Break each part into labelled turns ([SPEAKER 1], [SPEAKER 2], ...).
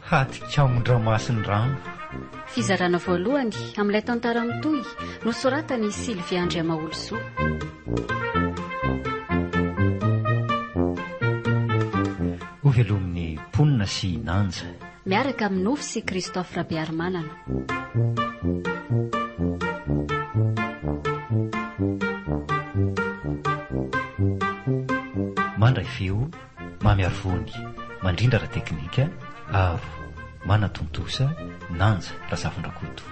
[SPEAKER 1] Hadikaon-dRamasindrano.
[SPEAKER 2] Fizarana voalohany amin'ilay tantara mitohy nosoratan'i Sylvia Andriamaholisoa.
[SPEAKER 1] Hovelomin'ny mponina sy i Nanja.
[SPEAKER 2] Miaraka amin'i Nofy sy Christophe Rabearimanana.
[SPEAKER 1] Mandray feo, Mamy Arivony, mandrindra ara-teknika, Aro, manatontosa, Nanja Razafindrakoto.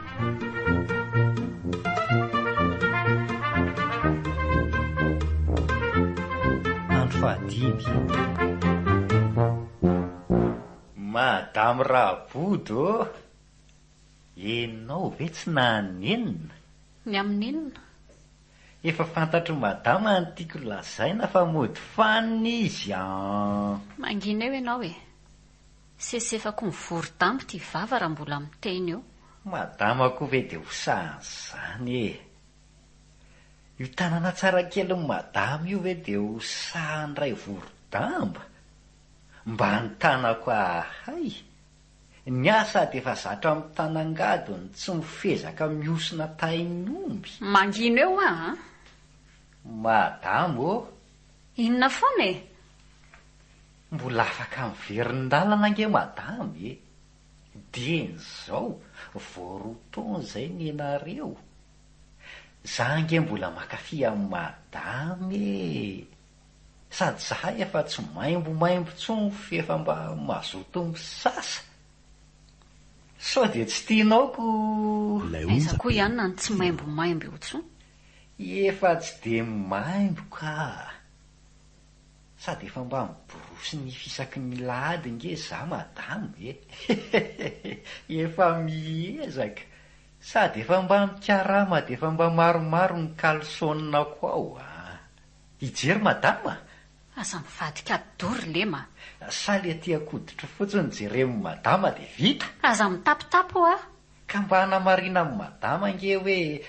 [SPEAKER 1] Andro fahadimy. Madame Rabodo ô! Enao ve tsy nanenina?
[SPEAKER 2] Ny amin'inona?
[SPEAKER 1] Efa fantatr'i madama ny tiako lazaina fa mody fanina izy an!
[SPEAKER 2] Mangina eo ianao e! Sesefako mivory-dambo ity vava raha mbola miteny eo.
[SPEAKER 1] Madama koa ve dia ho sahan'izany e! Io tanana tsara kelin'i madama io ve dia ho sahan'iray voro-damba? Mba ny tanako ahay! Ny ahy sady efa zatra mitana angady no tsy mifezaka mihosina tain'omby.
[SPEAKER 2] Mangina eo hoa an!
[SPEAKER 1] Madama ô!
[SPEAKER 2] Inona foana e?
[SPEAKER 1] Mbola afaka miverin-dalana ange madama e! Dieny izao, vao roa taona izay nenareo. Za ange mbola mankafy an'i madama e! Sady zahay efa tsy maimbomaimbo tsony f'efa mba mazoto misasa. Sao dia tsy tianao ko.
[SPEAKER 2] Aiza koa i Anna no tsy maimbomaimbo eo tsony?
[SPEAKER 1] Efa tsy dia maimbo ka. Sady efa mba miborosy nify isaky ny lahady nge za madama e! Efa miezaka. Sady efa mba mikarama dia efa mba maromaro ny caleçon-ko ao a! Hijery madama?
[SPEAKER 2] Aza mivadika atidoha ry lema
[SPEAKER 1] a! Sa le aty an-koditro fotsiny jeren'i madama dia vita?
[SPEAKER 2] Aza mitapitapy hoa!
[SPEAKER 1] Ka mba hanamarina amin'i madama ange hoe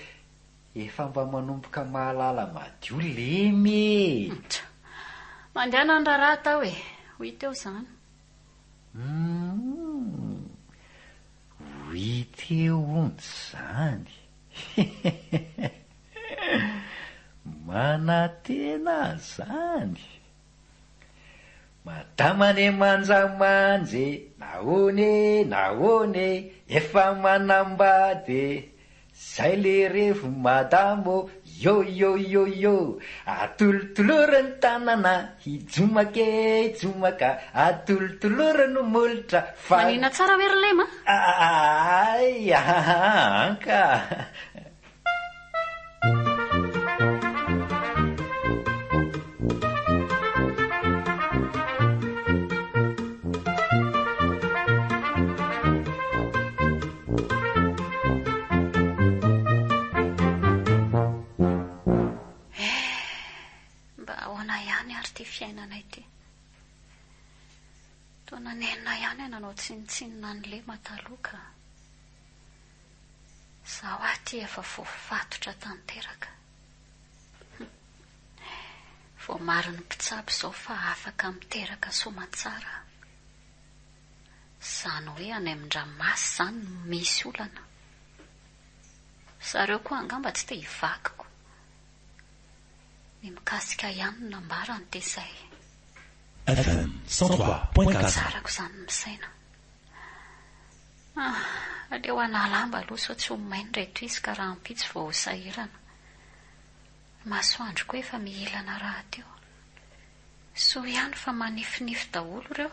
[SPEAKER 1] efa mba manomboka mahalala madio lemy e!
[SPEAKER 2] Tsa! Mandehana ny raharaha atao e! Ho hita eo izany.
[SPEAKER 1] Humm! Ho hita eo hono izany. Manantena zany. Madama anie manjamanja e, nahoana e, nahoana e, efa manambady e, zay le revy madama ô, yo yo yo yo, atolotolory ny tanana, hijomaka e, hijomaka, atolotolory ny molotra fa.
[SPEAKER 2] Manina tsara hoe ry lema
[SPEAKER 1] a? Ay, anka.
[SPEAKER 2] Mba ahoana ihany ary ity fiainana ity? Toa nanenina ihany aho nanao tsinontsinona an'i Lema taloha ka. Izaho aty efa voafatotra tanteraka. Hum. Voamarin'ny mpitsabo izao fa afaka miteraka soamantsara aho. Izany hoe any amin-dRamasy izany no misy olana. Zareo koa angamba tsy te hivakiko. Ny mikasika ahy ihany no nambarany dia izay.
[SPEAKER 3] FM 103.4.
[SPEAKER 2] Tsarako izany ny misaina. Ah, aleo hanala lamba aloha sao tsy ho maina ireto izy ka rahampitso vao ho sahirana. Ny masoandro koa efa mihilana rahateo. Soa ihany fa manifinify daholo ireo.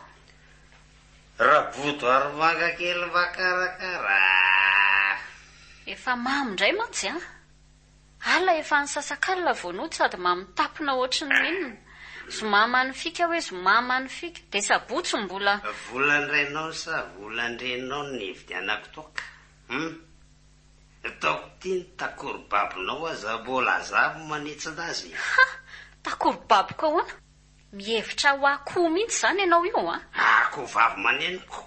[SPEAKER 4] Rabodo ary manga kely makarakara ah!
[SPEAKER 2] Efa mamo indray mantsy an! Alina efa nisasakalina vao nody sady mamitapina ohatry ny inona. Zoma manifika hoe zoma manifika. Dia sabotsy mbola.
[SPEAKER 4] Volan-drainao sa volan-dreninao no nividianako toaka hum? Ataoko ty ny takorobabonao aza mbola za no manitsina azy e!
[SPEAKER 2] Ha! Takorobaboko ahoana? Mihevitra ho akoho mihitsy izany ianao io an!
[SPEAKER 4] Akoho vavy manenoko!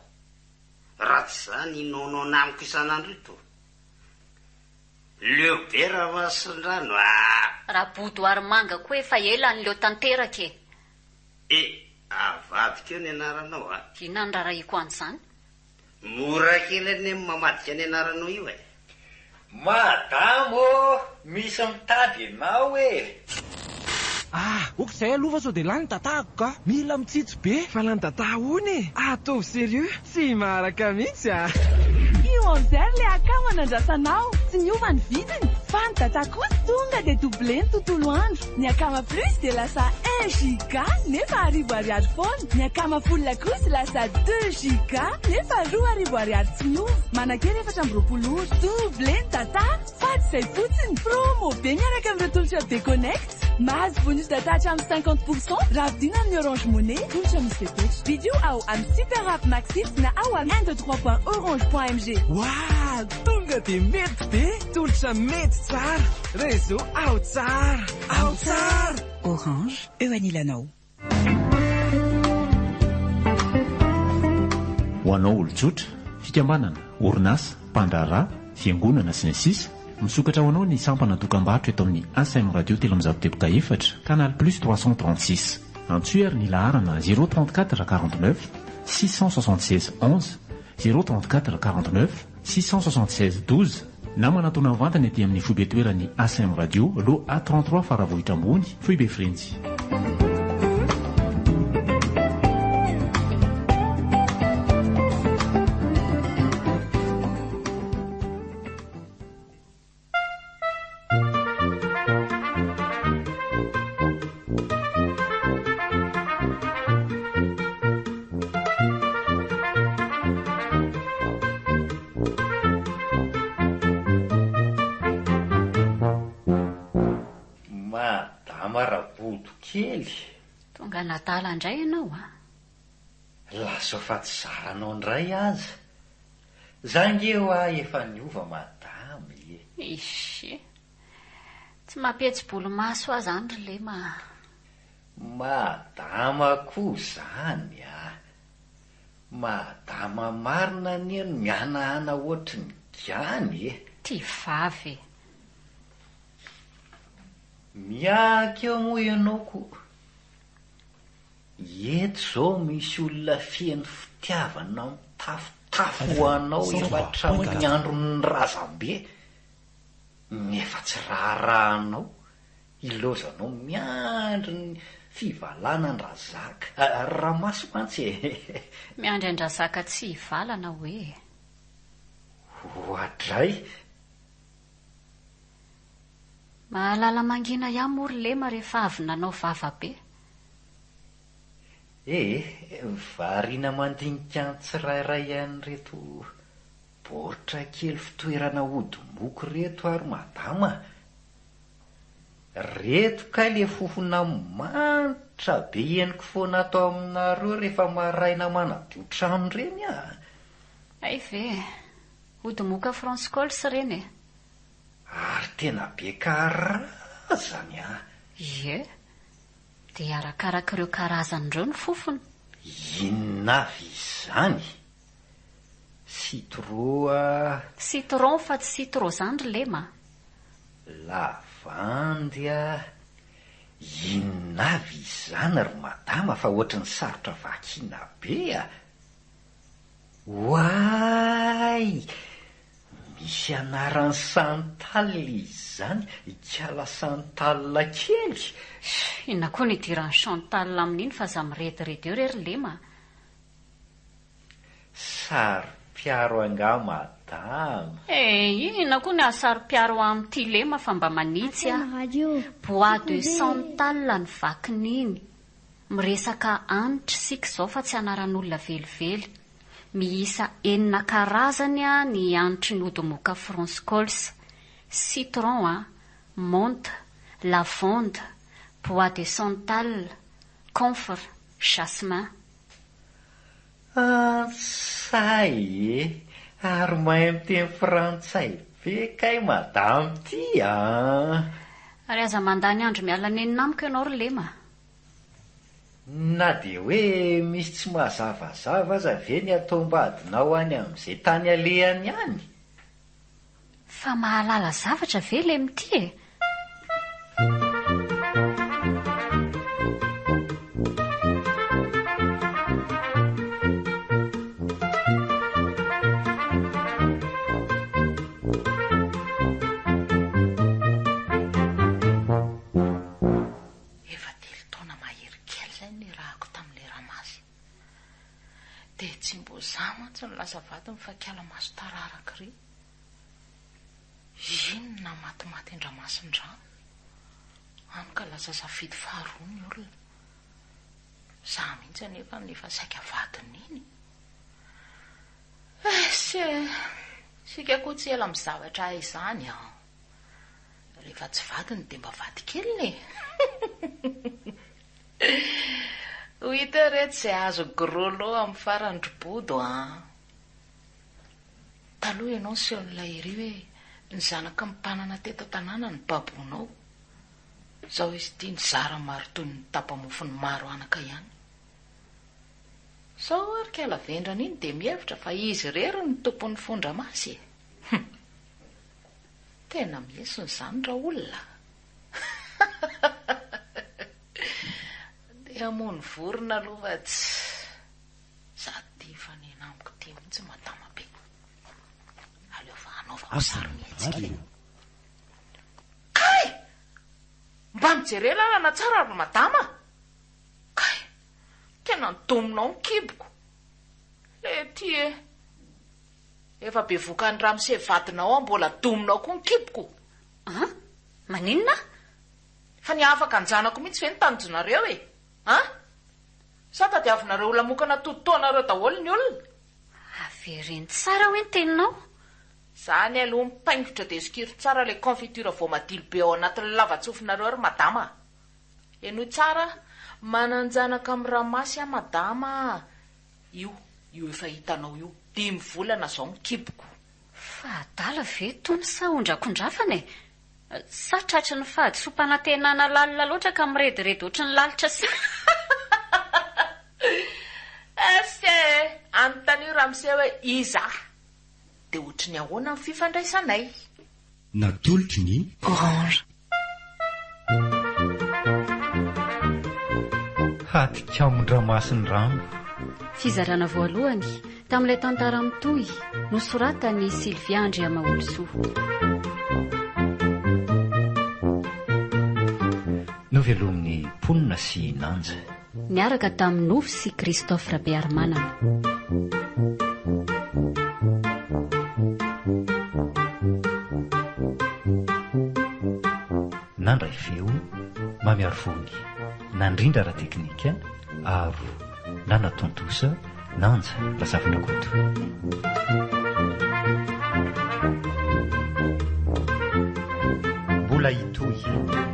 [SPEAKER 4] Raha tsy izany hinoanoana amiko isan'andro ito. Leo be Ramasindrano a!
[SPEAKER 2] Rabodo ary manga koa efa ela ny leo tanteraka e!
[SPEAKER 4] E! Avadiko eo ny anaranao a!
[SPEAKER 2] Inona no rarahiko an'izany?
[SPEAKER 4] Mora kely anie ny mamadika ny anaranao io e.
[SPEAKER 1] Madama ô! Misy mitady ianao e!
[SPEAKER 5] Ah! Ok izay aloha fa sao dia lany datako ka! Mila mitsitsy be!
[SPEAKER 6] Fa lany data ahoana e? Ataovy sérieux! Tsy maharaka mihitsy a!
[SPEAKER 7] Io amizay ry le akama nandrasanao, tsy miova ny vidiny fa ny data kosa tonga dia doubler ny tontolo andro. Ny akama plus dia lasa un giga nefa arivo ariary foana, ny akama full kosa lasa deux giga nefa 2000 ariary tsy miova. Manan-kery 24 ora. Doubler ny data fa tsy izay fotsiny, promo be miaraka amin'ireo tolotra be connect. Mahazo bonus data hatramin'ny 50 pour cent raha vidiana amin'ny Orange Money, tolotra misy fepetra. Vidio ao amin'ny Super App Maxit na ao amin'ny un deux trois point orange point mg.
[SPEAKER 6] Waah! Tonga dia mety be! Tolotra mety tsara! Réseau ao tsara! Ao tsara!
[SPEAKER 8] Orange, eo anilanao.
[SPEAKER 3] Ho anao olon-tsotra, fikambanana, orinasa, mpandraharaha, fiangonana, sy ny sisa Misokatra ho anao ny sampana dokambarotra eto amin'ny ACM Radio 304, Canal Plus 336. Antsoy ary ny laharana 034 49 676 11, 034 49 676 12 na manatona mivantana ety amin'ny foibe toeran'ny ACM Radio, Lot A 33 Faravohitra Ambony, Foibe Frenjy.
[SPEAKER 1] Madama Rabodo kely.
[SPEAKER 2] Tonga nadala indray ianao an!
[SPEAKER 1] Lazao fa tsy zaranao indray aza. Za nge hoa efa niova madama e.
[SPEAKER 2] Ishh. Tsy mampihetsi-bolomaso ahy zany ry Lema a.
[SPEAKER 1] Madama koa zany a. Madama marina anie no mihanahana ohatry ny gany e.
[SPEAKER 2] Ty vavy e.
[SPEAKER 1] Miahaka eo moa ianao ko. Eto izao misy olona feno fitiavana mitafotafo ho anao efa hatramin'ny andron'ny razambe nefa tsy raharahanao, ilaozanao miandry ny fivalanan-dRazaka, Ramaso mantsy e!
[SPEAKER 2] Miandry an-dRazaka tsy hivalana hoe?
[SPEAKER 1] Oadray!
[SPEAKER 2] Mahalala mangina ihany moa ry Lema rehefa avy nanao vava be.
[SPEAKER 1] Eh, variana mandinika ny tsirairay an'ireto baoritra kely fitoerana ody moko ireto aho ry madama a! Reto kay le fofona manitra be henoko foana ato aminareo rehefa maraina manadio trano ireny a!
[SPEAKER 2] Hay ve e! Ody moka France Cols ireny e!
[SPEAKER 1] Ary tena be karazany an!
[SPEAKER 2] Ie! Dia arakarak'ireo karazany ireo ny fofony.
[SPEAKER 1] Inona avy izany? Citro a!
[SPEAKER 2] Citron fa tsy citro zany ry lema a!
[SPEAKER 1] Lavandy a! Inona avy izany ry madama fa ohatry ny sarotra vakiana be a! Oay! Misy anaran'i Chantal izany, ikala Chantal kely.
[SPEAKER 2] Inona koa no idiran'i Chantal amin'iny fa aza mirediredy eo re ry Lema a!
[SPEAKER 1] Saro-piaro angaha madama?
[SPEAKER 2] Eh, inona koa ny hahasaro-piaro ahy amin'ity Lema fa mba manitsy aho. Bois de Santal ny vakin'iny. Miresaka hanitra isika izao fa tsy anaran'olona velively. Miisa enina karazany ny hanitry ny odimoka France Cols, citron, menthe, lavande, bois de santal, camphre, jasmin.
[SPEAKER 1] Antsay e! Ary mahay miteny frantsay be kay madame ty an!
[SPEAKER 2] Ary aza mandany andro miala nenina amiko ianao ry Lema a!
[SPEAKER 1] Na dia hoe misy tsy mazavazava aza ve ny ataom-badinao any amin'izay tany alehany any?
[SPEAKER 2] Fa mahalala zavatra ve le mitia e?
[SPEAKER 9] Ramasy. Dia tsy mbo za mantsy no lasa vadiny fa kiala maso tararaka ry. Iny no nahamatimaty an-dRamasindrano. Hany ka lasa safidy faharoa ny olona. Za mihitsy anefa no efa saika vadiny iny. Eish e! Isika koa tsy ela amin'ny zavatra hay izany an! Rehefa tsy vadiny dia mba vadikeliny e! Ho hita eo reto izay azo gros lot amin'ny farany ry Bodo an! Taloha ianao niseho-nilay ery hoe ny zanaky ny mpanana teto an-tanàna no babonao. Izao izy ity nizara maro toy ny tapa-mofon'ny maro anaka ihany. Sao ary kala vendrana iny dia mihevitra fa izy irery no tompon'ny fon-dRamasy e! Hum! Tena miesona izany raolona a! Andeha hamono vorona aloha fa tsy sady ity mifanena amiko ity mihitsy madama be. Aleo fa hanaovako sarimihetsika e! Kay! Mba mijere lalana tsara ry madama a! Kay! Tena nodominao ny kiboko. Lety e! Efa bevokan'i ramose vadinao aho mbola dominao koa ny kiboko.
[SPEAKER 2] An? Maninona?
[SPEAKER 9] Fa ny hahafaka an-janako mihitsy ve no tanjonareo e? An? Sa tadiavinareo ho lamokana totoanareo daholo ny olona?
[SPEAKER 2] Avereno tsara hoe ny teninao.
[SPEAKER 9] Zany aloha mipaingotra dia sokiro tsara ilay confiture voamadilo be ao anatin'ny lava-tsofinareo ry madama a! Henoy tsara a! Manan-janaka amin'i Ramasy aho madama a! Io, io efa hitanao io, dimy volana izao ny kiboko.
[SPEAKER 2] Fa adala ve itony sa ondrakondrafana e? Sa tratry ny fahadisoam-panantenana lalina loatra ka mirediredy ohatry ny lalitra sy.
[SPEAKER 9] Ese e! Anontanio ramose hoe iza aho, dia ohatry ny ahoana ny fifandraisanay?
[SPEAKER 10] Natolotry ny.
[SPEAKER 8] Orange.
[SPEAKER 1] Hatik'Amondramasindrano.
[SPEAKER 2] Fizarana voalohany, tamin'ilay tantara mitohy, nosoratan'i Sylvia Andriamaholisoa.
[SPEAKER 1] Novelomin'ny mponina sy Nanja.
[SPEAKER 2] Niaraka tamin'i Nofy sy Christophe Rabearimanana.
[SPEAKER 1] Nandray feo, Mamiarivony, nandrindra ara-teknika, Aro, nanatontosa, Nanja Razafindrakoto. Mbola hitohy.